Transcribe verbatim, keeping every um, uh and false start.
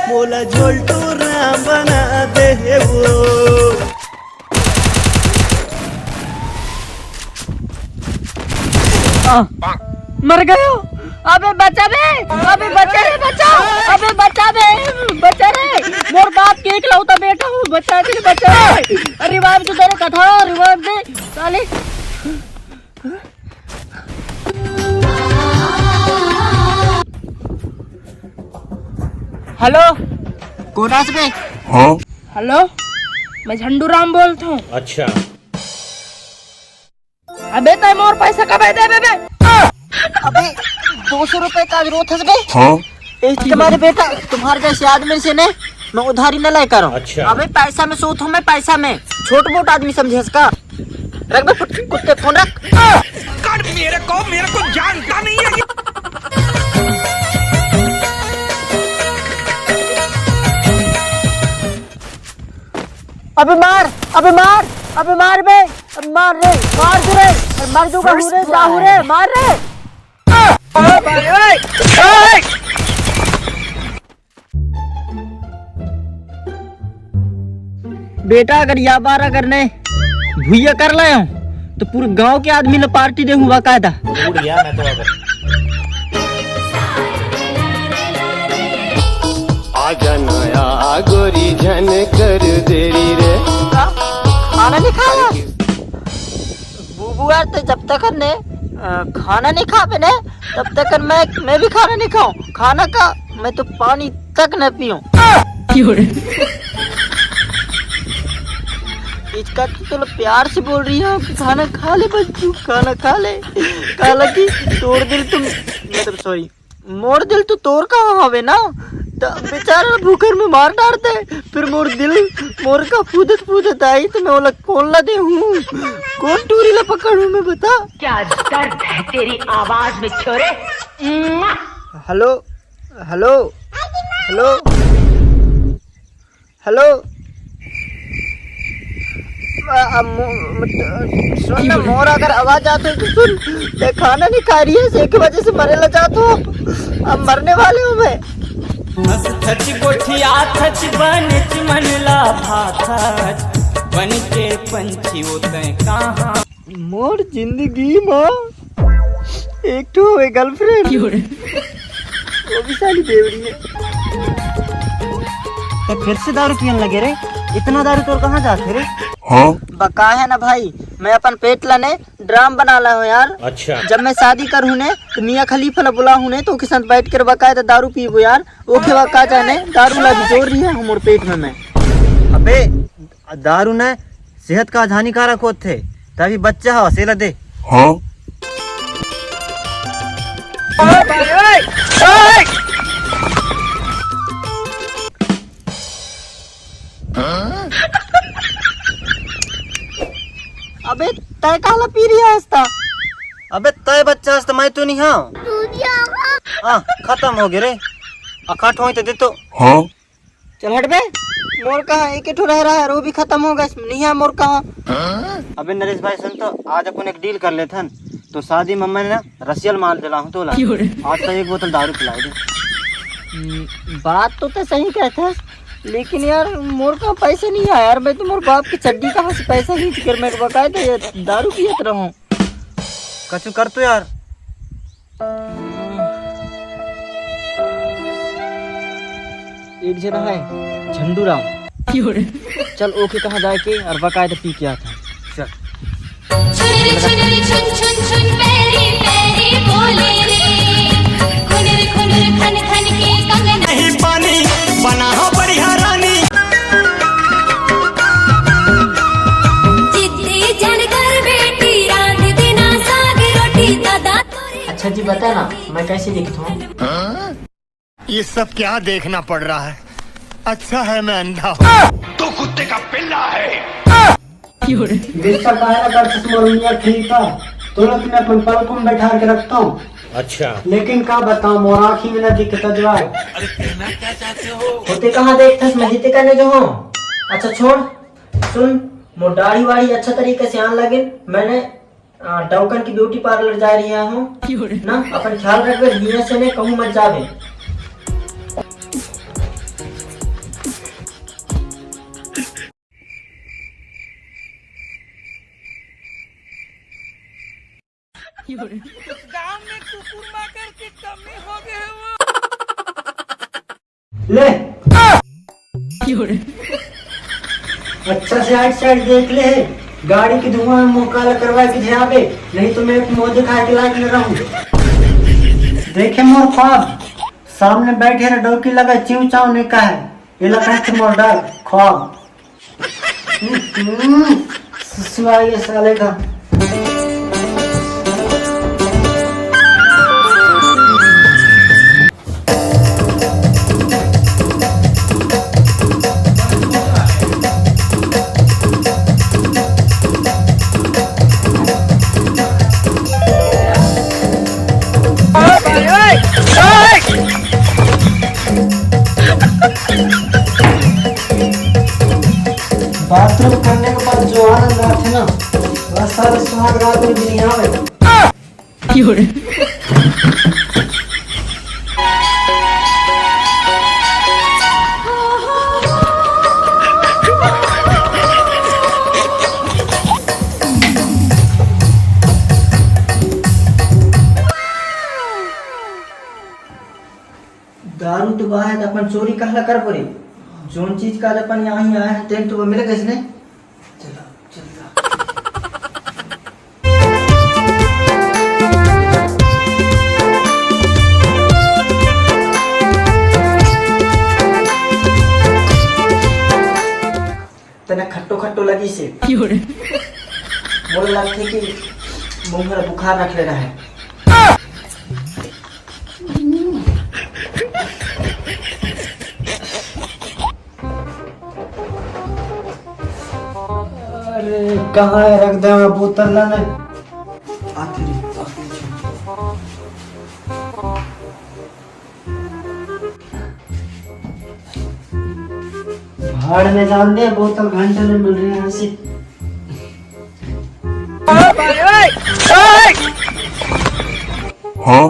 मोला झोलटू राम बना दे हे वो। मर गयो। अबे बचा बे, अबे बचा रे, बचा। अबे बचा बे, बचा रे। मोर बाप के इकलौता बेटा हूँ, बचा दे, बचा रे। अरे रिवाइव तो तेरे कथा, रिवाइव दे साले। हेलो। कोन आस बे? हेलो, मैं झंडू राम बोलत हूँ। अच्छा। अबे तय मोर पैसा कबे देबे बे? अबे दो सौ रुपए का रोत हस बे? हाँ? ए तुम्हारे बेटा, तुम्हारे जैसे आदमी से ने मैं उधारी न ले करो। अच्छा। अबे पैसा में सोत हूँ मैं, पैसा में। छोट मोट आदमी समझे इसका। रख बे फुटकी कुत्ते फोन रख। कर मेरे को, मेरे को जानता नहीं है। अबे मार, अबे मार, अबे मार बे, अबे मार रे, मार दे रे, अरे मर दूंगा हूँ रे, जाहू रे, मार रे। बेटा अगर या बार अगर ने भुइया कर लायो तो पूरे गांव के आदमी ला पार्टी देहूं बाकायदा। उड़ गया मैं तो अब। आजा ना आ गोरी झन कर देरी रे। खाना नहीं खाया? बुबुआ तो जब तक ने अ, खाना नहीं खाबे ने तब तक मैं मैं भी खाना नहीं खाऊं। खाना का मैं तो पानी तक न पीऊं। इसका तो चलो प्यार से बोल रही हूँ कि खाना खा ले बच्चू, खाना खा ले। काला की तोड़ दिल तुम, मतलब सॉरी, मोर दिल तो तोर कहाँ हवे ना, त बेचारा भूखर में मार डारते, फिर मोर दिल मोर का फूदत फूदत आई, तो मैं ओला कौन ला दे हूँ, कौन टूरी ला पकड़ू मैं बता? क्या दर्द है तेरी आवाज में छोरे। Hello, hello, hello. हेलो। अ, अ, मो-, मत-, सुन ना, मोर अगर आवाज आत हो तो सुन, मैं खाना नहीं खा रही है, इसी की वजह से मरे ला जात हो। अब मरने वाले हूँ मैं। हस थच गोठिया थच बनिच मन ला भाथच, बन के पंछी वो तय कहाँ। मोर जिंदगी म एक ठो हवे गर्लफ्रेंड। वो भी साली बेवड़ी है। तो फिर से दारू पियन लगे रे, इतना दारू तोर कहाँ जात हे रे? हाँ। बका है ना भाई, मैं अपन पेट ला ने ड्राम बना ला हूँ यार। अच्छा। जब मैं शादी कर हूँ ने तो मियाँ खलीफा ला बुला हूँ ने तो ओके साथ बैठ कर बकायदा दारू पीबो यार। ओके बका जाने दारू ला भी जोर रही है हमर पेट में मैं। अबे दारू ने सेहत का हानिकारक होथे, तभी बच्चा हो सेला दे। हाँ। अबे तय काला पी रही है हस्ता? अबे तय बच्चा हस्ता, मैं तो नहीं हाँ। हाँ, खत्म हो गए रे। अखाट होई तो दे तो। हाँ। चल हट बे। मोर कहा एक ठो रह रहा है, वो भी खत्म हो गए, नहीं है मोर कहा। अबे नरेश भाई सुन तो, आज अपन एक डील कर लेथन। तो शादी में मैंने ना रसियल माल दिला हूँ तोला। आज तो एक बोतल दारू पिला दे। हम्म, बात तो ते सही कहत हस, लेकिन यार मोर का पैसे नहीं है यार, मैं तो मोर बाप की चड्डी कहाँ से पैसा खींच कर मैं बकायदा ये दारू पियत रहूं। कछु कर तो यार। एक जना है झंडू राम। चल ओके कहाँ जाए के और बकायदा पी के आता। चल। छुनरी छुनरी छुन छुन छुन पैरी पैरी बोले रे। खुनर खुनर खन खन के कंगन। नहीं पानी बना हो बढ़िया रानी। जिद्दी जन कर बेटी रांध देना साग रोटी दादा तोरे। अच्छा जी बता ना मैं कैसे दिखता हूँ? ये सब क्या देखना पड़ रहा है? अच्छा है मैं अंधा हूँ। तू कुत्ते का पिल्ला है। गुस्सा काहे ना करथस मोर मियाँ खलीफा, तुरंत मैं अपन पलकों में बैठा के रखता हूँ। अच्छा। लेकिन का बताऊँ मोर आँखी में ना दिखता जो है। अरे कहना क्या चाहते हो? होते कहाँ देखथस मैं हिते कहने जो हूँ। अच्छा छोड़, सुन मोर दाढ़ी वाड़ी अच्छा तरीके से आन लगे, मैंने आ, डौकन की ब्यूटी पार्लर जा रही हूँ ना, अपन ख्याल रखबे, हियाँ से ने कहूँ मत जाबे। गांव में कुकुर माकर के कमी हो गए वो। ले, अच्छा से आइट साइट देख ले, गाड़ी के धुआं में मोर काला करवाए के ध्यान दे, नहीं तो मैं मोदी खाए के लायक न रहूं। देखे मोर ख्वाब, सामने बैठे रहे, डौकी लगा, चिंव चांव नहीं कहे, ये लगा थे मोर डर ख्वाब। हम्म, सुसुआ ये साले का। बाथरूम करने के बाद जो आनंद आथे ना, वह सारे सुहाग रात में भी नहीं आवे। दारू तो बाहर अपन चोरी कहला कर पड़े। जोन चीज का अपन यहाँ ही आया है, तेन तो मिले कैसे ने? चला, चला। तने खट्टो खट्टो लगी से। मोला लगथे कि मुंह में बुखार रख लेना है। अरे, कहाँ है? रख दे मैं बोतल ला ना। आते रे, आते रे। भाड़ में जान दे, बोतल घंटे में मिल रही है ऐसी। हाँ?